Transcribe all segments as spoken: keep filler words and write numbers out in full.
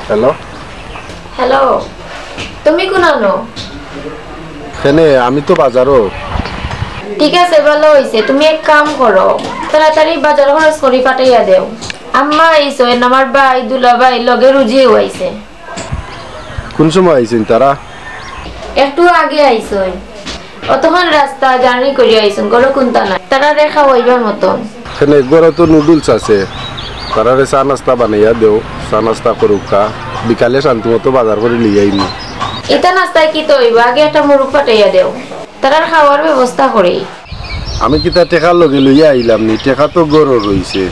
Hello. Hello, তুমি কুনানো? কেনে, আমি তো বাজারো। ঠিক আছে, ভালা অইছে। তুমি এক কাম করো, তাড়াতাড়ি বাজার খরচ করি পাঠাইয়া দেও। আম্মা আইছইন, আমার ভাই, দুলাভাই, লগে রুজিও আইছে। কুন সময় আইছইন তারা? একটু আগে আইছইন। অতখান রাস্তা জার্নি করি আইছইন, ঘরো কুন্তা নাই। তারারে খাওয়াইবার মতন। কেনে, ঘরো তো নুডলস আছে, তারারে চা নাস্তা বানাইয়া দেও, চা নাস্তা করুক্কা, বিকালে শান্তি মতো বাজার করি লইয়া আইমু। ইতা নাস্তায় কিতা অইবো? আগে একটা মুরুগ পাঠাইয়া দেও, তারার খাওয়ার ব্যবস্থা করি। আমি কিতা টেকা লগে লইয়া আইলাম নি? টেকা তো ঘরো রইছে।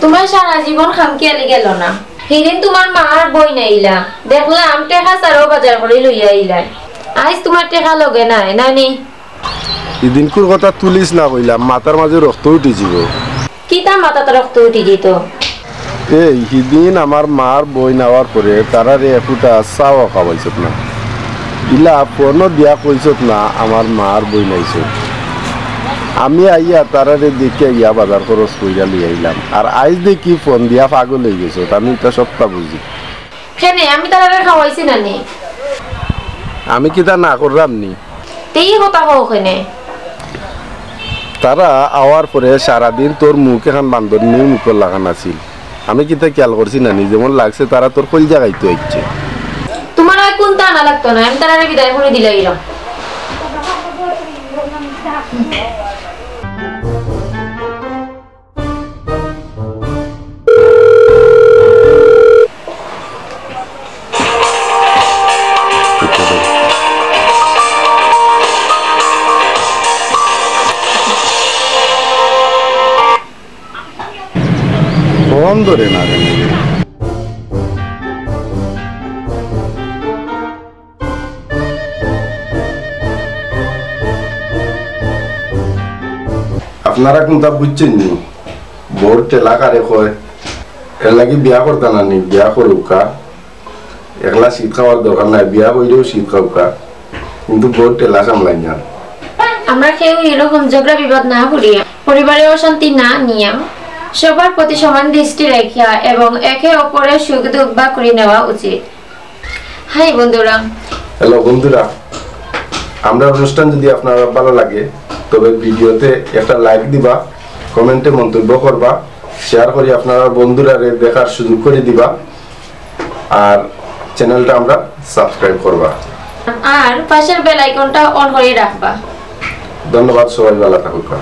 তুমার সারা জীবন খামখেয়ালি গেল না? হিদিন তুমার মা আর বইন আইলা, দেখলাম টেকা ছাড়াও বাজার করি লইয়া আইলায়। আইজ তুমার টেকা লগে নাই, নানি? হিদিনকুর কথা তুলিস না কইলাম, মাথার মাঝে রক্ত উঠি যিবো। কিতা মাথাত রক্ত উঠি যিতো? এই হিদিন আমার মার বইন আওয়ার পরে তারারে একুটা চাও খাওয়াইছত না, ইলা ফোনও দিয়া কইছত না আমার মার বইন আইছত। আমি আইয়া তারারে দেখিয়া ইয়া বাজার খরচ কইরা লই আইলাম, আর আইজ দেখি ফোন দিয়া পাগল অই গেছত। আমি ইতা সবটা বুঝি। কেনে, আমি তারারে খাওয়াইছি না নি? আমি কিতা না করলাম নি? তে ই কথা কও কেনে? তারা আওয়ার পরে সারাদিন তোর মুখ এখান বান্দরনির মুখর লাখান আছিল। আমি কিতা খেয়াল করছি না নি, যেমন লাগছে তারা তোর কইল জাগাইতো আইছে। তুমার আর কুন্তা আনা লাগতো না, আমি তারারে বিদায় করি দিলাইলাম। ফোন ধরে না কেনে? আপনারা কুন্তা বুঝছইন নি? বউর ঠেলা কারে কয়? এর লাগি বিয়া করতা না নি, বিয়া করুক্কা। একলা শীত খাওয়ার দরকার নাই, বিয়া করিয়াও শীত খাউক্কা, কিন্তু বউর ঠেলা সামলাইন না। আমরা কেউ এরকম ঝগড়া বিবাদ না করিয়া, পরিবারে অশান্তি না নিয়া, সবার প্রতি সমান দৃষ্টি রাখিয়া এবং একে অপরের সুখ দুঃখ ভাগ করি নেওয়া উচিত। হাই বন্ধুরা। হ্যালো বন্ধুরা, আমরার অনুষ্ঠান যদি আপনারার ভালা লাগে, তবে ভিডিওতে একটা লাইক দিবা, কমেন্টে মন্তব্য করবা, শেয়ার করি আপনারার বন্ধুরারে দেখার সুযোগ করি দিবা, আর চ্যানেলটা আমরার সাবস্ক্রাইব করবা। আর পাশের বেল আইকনটা অন করি রাখবা। ধন্যবাদ, সবাই ভালা থাকুক্কা।